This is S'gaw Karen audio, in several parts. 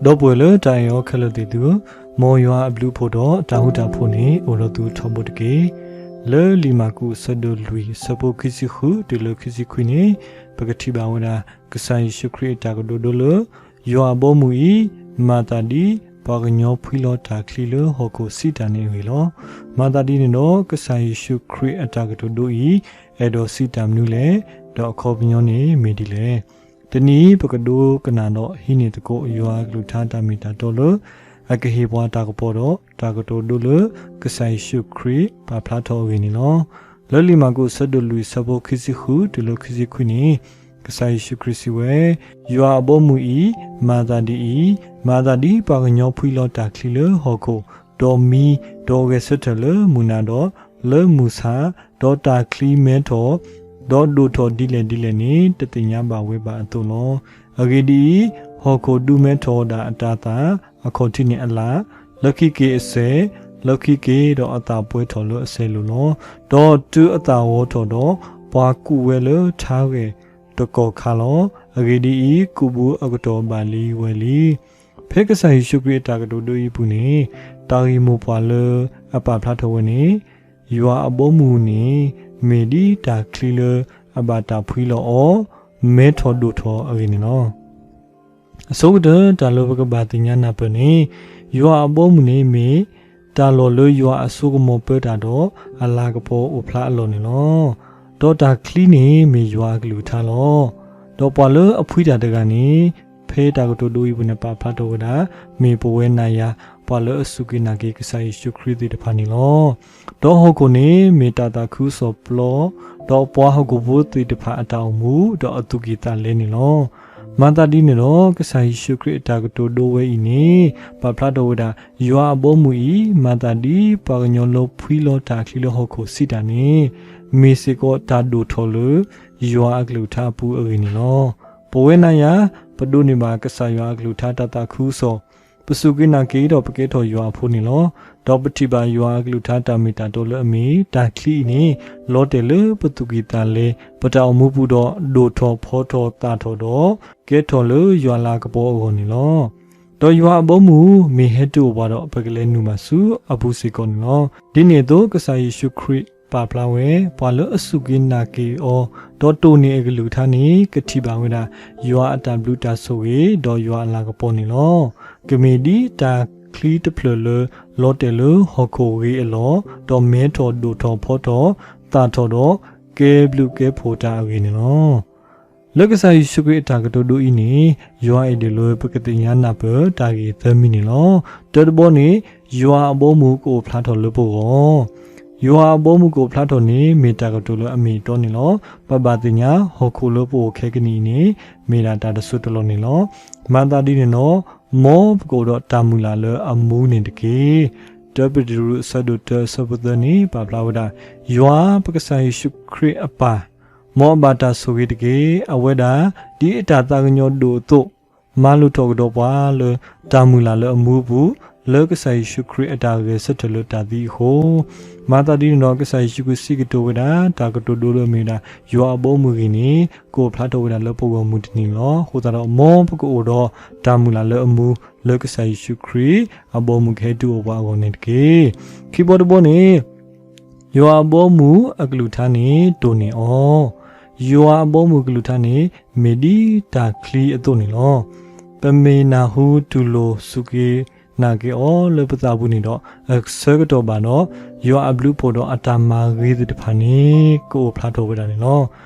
ဒီပုၢ်ဝဲၢ်လၢတၢ်အဲၣ်အီၤခဲလၢာ်သ့ၣ်သုဧၢ, မ်ယွၤအဘျုးအဖှိၣ်ဒီးတၢ်ဃူတၢ်ဖိးန့ၣ် အိၣ်ဒီးသုထီဘိတက့ၢ်. လၢလံာ်မၢ်ကူးအဆၢဒိၣ်လွံၢ် အဆၢဖိခံဆံဃုတုၤလၢခံဆံခွံန့ၣ်, ပကထံၣ်ဘၣ်ဝဲဒၣ် ကစၢ်ယ့ၣ်ၡူးခရံာ်အတၢ်ကတိၤဒိလၢ ယွၤအဘီအမုၢ်အံၤ မၤသးဒ်ပှၤကညီဖှံလီၤတၢ်ချံလၢဟီၣ်ခိၣ်စံးတၢ်န့ၣ်အဂ့ၢ်လီၤ. မၤသးဒ်န့ၣ်ဒီး ကစၢ်ယ့ၣ်ၡူးခရံာ်အတၢ်ကတိၤဒိအံၤ အဲၣ်ဒိးစံးတၢ်မနုၤလဲၣ်, ဒီးအခီပညီန့ၣ်မ့ၢ်ဒ်လဲၣ်. တနံၤအံၤ ပကဒိကနၣ်ဒီးဟံးန့ၢ်သကိးယွၤအကလုၢ်ကထါတၢ်မ့ၢ်တၢ်တီလၢ အကဟ့ၣ်ပှၤတၢ်ကပီၤဒီး တၢ်ကတိၤဒိလၢ ကစၢ်ယ့ၣ်ၡူးခရံာ်ပာ်ဖျါထီၣ်အဂ့ၢ်န့ၣ်လီၤ. လၢလံာ်မၢ်ကူးအဆၢဒိၣ်လွံၢ် အဆၢဖိခံဆံဃုတုၤလၢခံဆံခွံန့ၣ်, ကစၢ်ယ့ၣ်ၡူးခရံာ်စံးဝဲ, ယွၤအဘီအမုၢ်အံၤ မၤသးဒ်အံၤ, မၤသးဒ်ပှၤကညီဖှံလီၤတၢ်ချံလၢဟီၣ်ခိၣ်, ဒီးမံ, ဒီးဂဲၤဆၢထၢၣ်လၢမုၢ်နၤဒီးလၢမုၢ်ဆါ, ဒီးတၢ်ချံမဲထီၣ်, ဒီးဒိၣ်ထီၣ်ဒ်လဲၣ်ဒ်လဲၣ်န့ၣ် တသ့ၣ်ညါဘၣ်ဝဲဘၣ်အသိးလီၤ. အဂ့ၢ်ဒ်အံၤ, ဟီၣ်ခိၣ်ဒုးမဲထီၣ်ဒၣ်အတၤသၣ်, အခီၣ်ထံးန့ၢ်အလၣ်, လၢခံက့ၤအစဲး, လၢခံက့ၤဒီးအသၣ်ပှဲၤထီၣ်လၢအစဲးလိၤလီၤ. ဒီးတုၤအသၣ်ဂီၤထီၣ်ဒီး, ပှၤကူးဝဲလၢထါဂဲၤတကီၢ်ခါလီၤ. အဂ့ၢ်ဒ်အံၤ, ကူးဘုအကတီၢ်ဘၣ်လံဝဲလံ. ဖဲကစၢ်ယ့ၣ်ၡူးခရံာ်အတၢ်ကတိၤဒိအံၤအပူၤန့ၣ်, တၢ်ဂ့ၢ်မိၢ်ပှၢ်လၢအပာ်ဖျါထီၣ်ဝဲန့ၣ်, ယွၤအဘီအမုၢ်န့ၣ် မ့ၢ်ဒ်တၢ်ချံလၢအဘၣ်တၢ်ဖှံလီၤအီၤ မဲထီၣ်ဒိၣ်ထီၣ်အဂ့ၢ်န့ၣ်လီၤ. အဆိကတၢၢ် တၢ်လၢပကဘၣ်သ့ၣ်ညါနၢ်ပၢၢ်န့ၣ်, ယွၤအဘီအမုၢ်န့ၣ်မ့ၢ် တၢ်လီၢ်လၢယွၤအစိကမီၤပၢတၢ်ဒီး အလၤကပီၤအိၣ်ဖျါအလီၢ်န့ၣ်လီၤ. ဒီးတၢ်ချံန့ၣ်မ့ၢ်ယွၤအကလုၢ်ကထါလီၤ. ဒီးပှၤလၢအဖှံတၢ်တဂၤန့ၣ်, ဖဲတၢ်ကတိၤဒိအံၤအပူၤန့ၣ်ပာ်ဖျါထီၣ်ဝဲဒၣ်, မ့ၢ်ပဝဲနၤယၤ ပှၤလၢအစူၢ်က့ၤနာ်က့ၤကစၢ်ယ့ၣ်ၡူးခရံာ်သ့ၣ်တဖၣ်န့ၣ်လီၤ. ဒီးဟီၣ်ခိၣ်န့ၣ်မ့ၢ်တၢ်သးခုကစီၣ်ပျီ, ဒီးပှၤဟီၣ်ခိၣ်ဖိသ့ၣ်တဖၣ်အတၢ်အိၣ်မူ, ဒီးအသူၣ်ကံၢ်သးလဲန့ၣ်လီၤ. မၤသးဒ်န့ၣ်ဒီး ကစၢ်ယ့ၣ်ၡူးခရံာ်အတၢ်ကတိၤဒိဝဲအံၤန့ၣ် ပာ်ဖျါထီၣ်ဝဲဒၣ် ယွၤအဘီအမုၢ်အံၤ မၤသးဒ်ပှၤကညီလၢဖှံလီၤတၢ်ချံလၢဟီၣ်ခိၣ်စံးတၢ်န့ၣ်, မ့ၢ်စ့ၢ်ကီးတၢ်ဒိၣ်ထီၣ်လၢ ယွၤအကလုၢ်ကထါအပူၤအဂ့ၢ်န့ၣ်လီၤ. ပဝဲနၤယၤ ပဒိးန့ၢ်ဘၣ်ကစၢ်ယွၤအကလုၢ်ကထါတၢ်သးခုကစီၣ်, ပစူၢ်က့ၤနာ်က့ၤဒီးပကဲထီၣ်ယွၤအဖိန့ၣ်လီၤ. ဒီးပထံၣ်ဘၣ်ယွၤအကလုၢ်ကထါတၢ်မ့ၢ်တၢ်တီလၢအမ့ၢ်တၢ်ချံအံၤန့ၣ် လီၤတဲာ်လၢပသူၣ်ကံၢ်သးလဲ ပတၢ်အိၣ်မူပူၤဒီးဒိၣ်ထီၣ်ဖီထီၣ်သၣ်ထီၣ်ဒီး ကဲထီၣ်လၢယွၤလၤကပီၤအဂီၢ်န့ၣ်လီၤ. ဒီးယွၤအဘီအမုၢ်မ့ၢ်ဟဲတုၤအိၣ်ပှၤဒီး ပကလဲၤနုာ်ဘၣ်ဆူအပူၤစ့ၢ်ကီးန့ၣ်လီၤ. ဒ်န့ၣ်အသိး ကစၢ်ယ့ၣ်ၡူးခရံာ်ပာ်ဖျါဝဲ ပှၤလၢအစူၢ်က့ၤနာ်က့ၤအီၤ ဒီးတိၢ်န့ၢ်အကလုၢ်ကထါန့ၣ် ကထံၣ်ဘၣ်ဝဲဒၣ် ယွၤအတၢ်ဘျုးတၢ်ဆိၣ်ဂ့ၤ ဒီးယွၤအလၤကပီၤန့ၣ်လီၤ. ကမ့ၢ်ဒ်တၢ်ချံတဖျၢၣ်လၢ လီၤတဲာ်လၢဟီၣ်ခိၣ်ဂ့ၤအလီၢ်, ဒီးမဲထီၣ်ဒိၣ်ထီၣ်ဖီထီၣ်သၣ်ထီၣ်ဒီး ကဲဘျုးကဲဖှိၣ်တၢ်အဂ့ၢ်န့ၣ်လီၤ. လၢကစၢ်ယ့ၣ်ၡူးခရံာ်အတၢ်ကတိၤဒိအံၤန့ၣ် ယွၤအဲၣ်ဒိးလၢပကသ့ၣ်ညါနၢ်ပၢၢ်တၢ်ဂ့ၢ်သၢမံၤန့ၣ်လီၤ. တၢတဘီန့ၣ် ယွၤအဘီအမုၢ်ကအိၣ်ဖျါထီၣ်လၢပဂီၢ်, ယွၤအဘီအမုၢ်ကအိၣ်ဖျါထီၣ်န့ၣ် မ့ၢ်တၢ်ကတိၤလၢအမ့ၢ်အတီန့ၣ်လီၤ. ပဘၣ်သ့ၣ်ညါ ဟီၣ်ခိၣ်လၢပအိၣ်ခဲကနံၣ်အံၤန့ၣ် မ့ၢ်ဒၣ်တၢ်တစိၢ်တလီၢ်န့ၣ်လီၤ. မၤသးဒ်န့ၣ်ဒီး မ်ပကအိၣ်ဒီးတၢ်မုၢ်လၢ်လၢအမူန့ၣ်တက့ၢ်. တၢပ့းတရူးအဆၢဒိၣ်တၢ အဆၢဖိသၢန့ၣ် ပာ်ဖျါဝဲဒၣ်, ယွၤပကစၢ်ယ့ၣ်ၡူးခရံာ်အပၢ် မ်အဘၣ်တၢ်ဆိၣ်ဂ့ၤတက့ၢ်. အဝဲဒၣ် ဒ်အတၢ်သးကညီၤဒိၣ်အသိး မၤလိၣ်ထီၣ်ကဒီးပှၤလၢ တၢ်မုၢ်လၢ်လၢအမူအပူၤ လၢကစၢ်ယ့ၣ်ၡူးခရံာ်အတၢ်ဂဲၤဆၢထၢၣ်လၢတၢ်သံအဃိ, မၤသးဒ်န့ၣ်ဒီး ကစၢ်ယ့ၣ်ၡူးခရံာ်စံးကတိၤဝဲဒၣ် တၢ်ကတိၤဒိလၢအမ့ၢ်ဝဲဒၣ် ယွၤအဘီအမုၢ်အဂ့ၢ်န့ၣ် ကအိၣ်ဖျါထီၣ်ဝဲဒၣ်လၢပဂီၢ်မုၢ်တနံၤန့ၣ်လီၤ. အဃိသတးဒီး မ်ပကအိၣ်ဒီးတၢ်မုၢ်လၢ်လၢအမူ လၢကစၢ်ယ့ၣ်ၡူးခရံာ်အဘီအမုၢ်ကဟဲတုၤအိၣ်ပှၤအဂီၢ်န့ၣ်တက့ၢ်. ခံဘီတဘီန့ၣ် ယွၤအဘီအမုၢ်အကလုၢ်ကထါန့ၣ် တိၢ်န့ၢ်အီၤ, ယွၤအဘီအမုၢ်အကလုၢ်ကထါန့ၣ် မ့ၢ်ဒ်တၢ်ချံအသိးန့ၣ်လီၤ. ပမ့ၢ်နၢ်ဟူတူၢ်လိာ်စူၢ်က့ၤနာ်က့ၤအီၤလၢပသးပူၤန့ၣ်ဒီး အဆၢကတီၢ်ဘၣ်ဒီး ယွၤအဘျုးအဖှိၣ်ဒီးအတၢ်မၤဂ့ၤသ့ၣ်တဖၣ်န့ၣ် ကအိၣ်ဖျါထီၣ်ဝဲဒၣ်န့ၣ်လီၤ.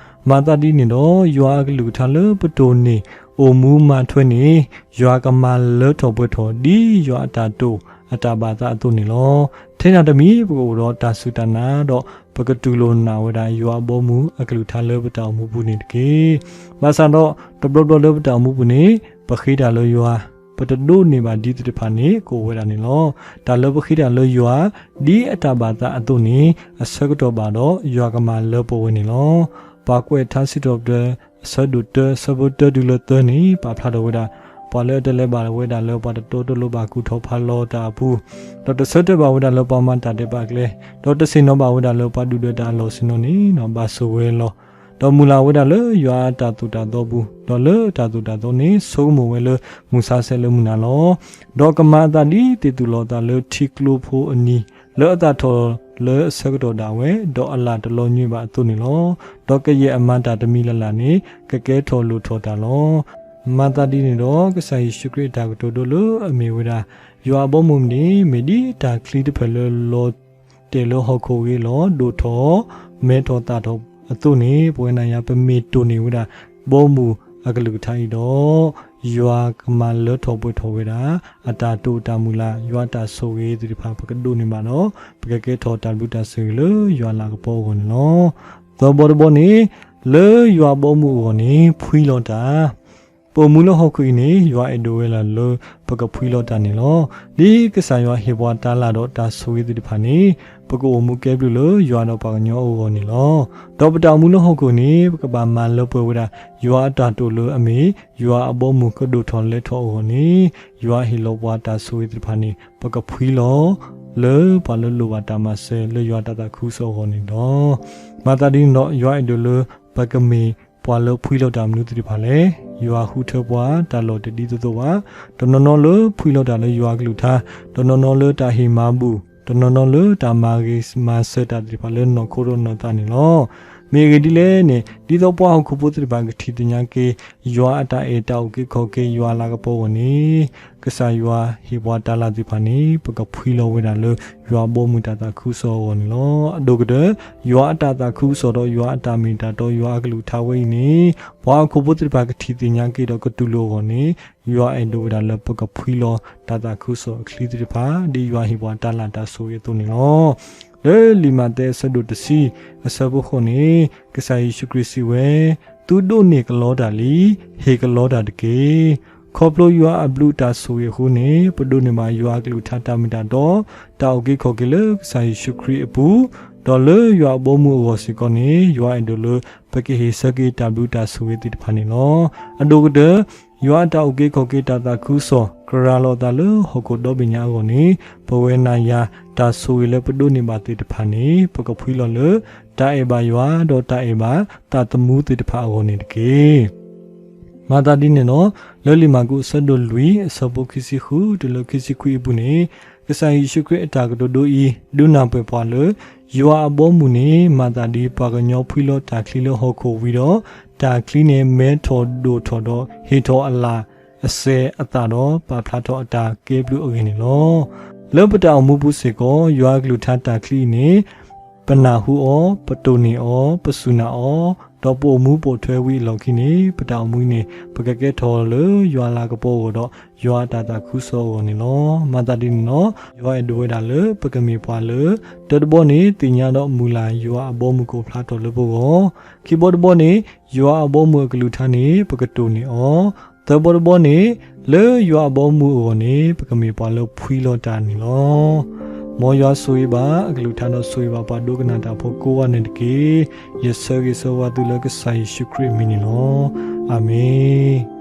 မၤသးဒ်န့ၣ်ဒီး ယွၤအကလုၢ်ကထါလၢပတိၢ်န့ၢ်အိၣ်မူမၤထွဲန့ၣ် ယွၤကမၤလၢထီၣ်ပှဲၤထီၣ် ဒ်ယွၤအတၢ်တိာ်အတၢ်ဘၣ်သးအသိးန့ၣ်လီၤ. ထဲနၢ်တမံၤ ပကအိၣ်ဒီးတၢ်စူၢ်တၢ်နာ်ဒီး ပကတူၢ်လိာ်နာ်ဝဲဒၣ် ယွၤအဘီအမုၢ်အကလုၢ်ကထါလၢပတၢ်အိၣ်မူပူၤန့ၣ်တက့ၢ်. ဘၣ်ဆၣ်ဒီး တဘျီဘျီလၢပတၢ်အိၣ်မူပူၤန့ၣ် ပဃ့တၢ်လၢယွၤ, ပတဒိးန့ၢ်ဘၣ်ဒ်သ့ၣ်တဖၣ်န့ၣ် ကအိၣ်ဝဲဒၣ်န့ၣ်လီၤ. တၢ်လၢပဃ့တၢ်လၢယွၤ ဒ်အတၢ်ဘၣ်သးအသိးန့ၣ် အဆၢကတီၢ်ဘၣ်ဒီး ယွၤကမၤလၢပှဲၤဝဲန့ၣ်လီၤ. ပှၤကွဲးထါစံးထီၣ်ပတြၢၤ အဆၢဒိၣ်တၢ အဆၢဖိတၢတုၤလၢသၢန့ၣ် ပာ်ဖျါထီၣ်ဝဲဒၣ် ပှၤလၢအတလဲၤဘၣ်ဝဲဒၣ်လၢပှၤတတီတလိၤဘၣ်ကူၣ်ထီၣ်ဖးလီၤတၢ်အပူၤ, ဒီးတဆၢထၢၣ်ဘၣ်ဝဲဒၣ်လၢပှၤမၤတၢ်ဒဲးဘးကျဲ, ဒီးတဆ့ၣ်နီၤဘၣ်ဝဲဒၣ်လၢပှၤဒုၣ်ဒွဲၣ်တၢ်အလီၢ်ဆ့ၣ်နီၤန့ၣ် ဘၣ်ဆိၣ်ဂ့ၤလီၤ. ဒီးမုၢ်လၢ်ဝဲဒၣ်လၢယွၤအတၢ်သိၣ်တၢ်သီပူၤ, ဒီးလၢတၢ်သိၣ်တၢ်သီန့ၣ် ဆိကမိၣ်ဝဲလၢမုၢ်ဆါဆဲးလၢမုၢ်နၤလီၤ. ဒီးကမၤအသးဒ်သ့ၣ်သူၣ်လီၤအသးလၢထံကျိဖိအနံၤ, လၢအသၣ်ထီၣ်လၢအဆၢကတီၢ်ဒၣ်ဝဲ, ဒီးအလၣ်တလီၤညွံးဘၣ်အသိးန့ၣ်လီၤ. ဒီးကယဲၢ်အမၤတၢ်တမံၤလၢ်လၢ်န့ၣ် ကကဲထီၣ်လိၣ်ထီၣ်တၢ်လီၤ. မၤသးဒ်န့ၣ်ဒီး ကစၢ်ယ့ၣ်ၡူးခရံာ်အတၢ်ကတိၤဒိလၢအမ့ၢ်ဝဲဒၣ် ယွၤအဘီအမုၢ်န့ၣ် မ့ၢ်ဒ်တၢ်ချံတဖျၢၣ်လၢလီၤတဲာ်လၢဟီၣ်ခိၣ်ဂ့ၤလီၤ, ဒိၣ်ထီၣ်, မဲထီၣ်သၣ်ထီၣ်အသိးန့ၣ် ပဝဲနၤယၤ ပမ့ၢ်တိၢ်န့ၢ်ဝဲဒၣ် ဘီမုၢ်အကလုၢ်ကထါအံၤဒီး, ယွၤကမၤလၢထီၣ်ပှဲၤထီၣ်ဝဲဒၣ် အတၢ်တိာ်တၢ်မုၢ်လၢ်, ယွၤအတၢ်ဆိၣ်ဂ့ၤသ့ၣ်တဖၣ် ပကဒိးန့ၢ်ဘၣ်ဒီး ပကကဲထီၣ်တၢ်ဘျုးတၢ်ဆိၣ်ဂ့ၤလၢယွၤလၤကပီၤအဂီၢ်န့ၣ်လီၤ. သၢဘီတဘီန့ၣ်, လၢယွၤအဘီအမုၢ်အဂီၢ်န့ၣ် ဖှံလီၤတၢ် ပအိၣ်မူလၢဟီၣ်ခိၣ်အံၤန့ၣ် ယွၤအဲၣ်ဒိးဝဲဒၣ်လၢ ပကဖှံလီၤတၢ်န့ၣ်လီၤ. ဒ်ကစၢ်ယွၤဟ့ၣ်ပှၤတၢ်လၢ်ဒီးတၢ်ဆိၣ်ဂ့ၤသ့ၣ်တဖၣ်န့ၣ်, ပကအိၣ်မူကဲဘျုးလၢယွၤဒီးပှၤကညီအဂီၢ်န့ၣ်လီၤ. ဒီးပတၢ်အိၣ်မူလၢဟီၣ်ခိၣ်န့ၣ် ပကဘၣ်မၤလၢပှဲၤဝဲဒၣ် ယွၤအတၢ်တိာ်လၢအမ့ၢ် ယွၤအဘီအမုၢ်ကဒိၣ်ထီၣ်လဲၤထီၣ်အဂီၢ်န့ၣ်, ယွၤဟ့ၣ်လီၤပှၤတၢ်ဆိၣ်ဂ့ၤသ့ၣ်တဖၣ်န့ၣ် ပကဖှံလီၤ လၢပှၤလၢလိၣ်ဘၣ်တၢ်မၤစၢၤလၢယွၤတၢ်သးခုကစီၣ်အဂီၢ်န့ၣ်လီၤ. မၤသးဒ်န့ၣ်ဒီး ယွၤအဲၣ်ဒိးလၢ ပကမ့ၢ်ပှၤလၢဖှံလီၤတၢ်မနုၤသ့ၣ်တဖၣ်လဲၣ်. ယွၤဃုထၢပှၤတၢ်လီၢ်တဒ်သိးသိးဘၣ်. တနီၤနီၤလၢဖှံလီၤတၢ်လၢယွၤအကလုၢ်ကထါ, တနီၤနီၤလၢတၢ်ဟ့ၣ်မၤဘူၣ်, တနီၤနီၤလၢတၢ်မၤဂ့ၤမၤစၢၤတၢ်သ့ၣ်တဖၣ်လၢနီၢ်ခိဒီးနီၢ်သးန့ၣ်လီၤ. မ့ၢ်အဂ့ၢ်ဒ်လဲၣ်န့ၣ်, ဒ်သိးပှၤဟီၣ်ခိၣ်ဖိသ့ၣ်တဖၣ်ကထံၣ်သ့ၣ်ညါက့ၤ ယွၤအတၢ်အဲၣ်တၢ်အုၣ်က့ၤခီၣ်က့ၤ ယွၤလၤကပီၤအဂီၢ်န့ၣ်, ကစၢ်ယွၤဟ့ၣ်ပှၤတၢ်လၢ်သ့ၣ်တဖၣ်န့ၣ် ပကဖှံလီၤဝဲဒၣ်လၢ ယွၤအဘီအမုၢ်တၢ်သးခုကစီၣ်အဂီၢ်န့ၣ်လီၤ. အဒိၣ်ကတၢၢ်, ယွၤအတၢ်သးခုကစီၣ်ဒီးယွၤအတၢ်မ့ၢ်တၢ်တီ ယွၤအကလုၢ်ကထါဝဲအံၤန့ၣ်, ပှၤဟီၣ်ခိၣ်ဖိသ့ၣ်တဖၣ်ကထံၣ်သ့ၣ်ညါက့ၤဒီးကတူၢ်လိာ်အဂီၢ်န့ၣ်, ယွၤအဲၣ်ဒိးဝဲဒၣ်လၢပကဖှံလီၤတၢ်သးခုကစီၣ်အချံသ့ၣ်တဖၣ် ဒ်ယွၤဟ့ၣ်ပှၤတၢ်လၢ်တၢ်ဆိၣ်ဂ့ၤအသိးန့ၣ်လီၤ. လၢလံာ်မးသဲအဆၢဒိၣ်တဆံ အဆၢဖိဃိးန့ၣ်, ကစၢ်ယ့ၣ်ၡူးခရံာ်စံးဝဲ, သုဒိးန့ၢ်ကလီတၢ်လံ, ဟ့ၣ်ကလီတၢ်တက့ၢ်. ခီဖျိယွၤအဘျုးတၢ်ဆိၣ်ဂ့ၤအဃိန့ၣ်, ပဒိးန့ၢ်ဘၣ်ယွၤအကလုၢ်ကထါတၢ်မ့ၢ်တၢ်တီ, တၢ်အုၣ်က့ၤခီၣ်က့ၤလၢကစၢ်ယ့ၣ်ၡူးခရံာ်အပူၤ, ဒီးလၢယွၤအဘီအမုၢ်အဂီၢ်စ့ၢ်ကီးန့ၣ်, ယွၤအဲၣ်ဒိးလၢပကဟ့ၣ်ဆၢက့ၤတၢ်ဘျုးတၢ်ဆိၣ်ဂ့ၤသ့ၣ်တဖၣ်န့ၣ်လီၤ. အဒိၣ်ကတၢၢ်, ယွၤအတၢ်အုၣ်က့ၤခီၣ်က့ၤတၢ်သးခုကစီၣ် ကရၤလီၤအသးလၢဟီၣ်ခိၣ်ဒီဘ့ၣ်ညါအဂီၢ်န့ၣ်, ပဝဲနၤယၤ တၢ်ဆိၣ်ဂ့ၤလၢပဒိးန့ၢ်ဘၣ်သ့ၣ်တဖၣ်န့ၣ်, ပကဖှံလီၤလၢ တၢ်အဲၣ်ဘၣ်ယွၤ ဒီးတၢ်အဲၣ်ဘၣ်သးသမူသ့ၣ်တဖၣ်အဂီၢ်န့ၣ်တက့ၢ်. မၤသးဒ်န့ၣ်ဒီး, လၢလံာ်မၢ်ကူးအဆၢဒိၣ်လွံၢ် အဆၢဖိခံဆံဃုတုၤလၢခံဆံခွံအပူၤန့ၣ်, ကစၢ်ယ့ၣ်ၡူးခရံာ်အတၢ်ကတိၤဒိအံၤ ဒုးနၢ်ပၢၢ်ပှၤလၢ ယွၤအဘီအမုၢ်န့ၣ် မၤသးဒ်ပှၤကညီဖှံလီၤတၢ်ချံလၢဟီၣ်ခိၣ်ဝံၤဒီး, တၢ်ချံန့ၣ် မဲထီၣ်ဒိၣ်ထီၣ်ဒီးဟ့ၣ်ထီၣ်အလၣ်အစဲၤအသၣ်ဒီး ပာ်ဖျါထီၣ်အတၢ်ကဲဘျုးအဂ့ၢ်န့ၣ်လီၤ. လၢပတၢ်အိၣ်မူပူၤစ့ၢ်ကီး ယွၤအကလုၢ်ကထါတၢ်ချံအံၤန့ၣ် ပနၢ်ဟူအီၤ, ပတိၢ်န့ၢ်အီၤ, ပစူၢ်နာ်အီၤ, ဒီးပအိၣ်မူပိာ်ထွဲဝံၤအလီၢ်ခံန့ၣ် ပတၢ်အိၣ်မူအံၤန့ၣ် ပကကဲထီၣ်လၢယွၤလၤကပီၤအဂီၢ်ဒီး ယွၤအတၢ်သးခုကစီၣ်အဂီၢ်န့ၣ်လီၤ. မၤသးဒ်န့ၣ်ဒီး, ယွၤအဲၣ်ဒိးဝဲဒၣ်လၢပကမ့ၢ်ပှၤလၢ တၢတဘီန့ၣ် သ့ၣ်ညါဒီးမုၢ်လၢ်ယွၤအဘီအမုၢ်ကအိၣ်ဖျါထီၣ်လၢပဂီၢ်, ခံဘီတဘီန့ၣ် ယွၤအဘီအမုၢ်အကလုၢ်ကထါန့ၣ် ပကတိၢ်န့ၢ်အီၤ, သၢဘီတဘီန့ၣ် လၢယွၤအဘီအမုၢ်အဂီၢ်န့ၣ် ပကမ့ၢ်ပှၤလၢဖှံလီၤတၢ်န့ၣ်လီၤ. မ်ယွၤဆိၣ်ဂ့ၤဘၣ်အကလုၢ်ကထါဒီးဆိၣ်ဂ့ၤဘၣ်ပှၤဒိကနၣ်တၢ်ဖိကိးဂၤန့ၣ်တက့ၢ်. ယဆၢဂ့ၤဆၢဝါသုလၢကစၢ်ယ့ၣ်ၡူးခရံာ်အမံၤန့ၣ်လီၤ. အၤမ့ၣ်.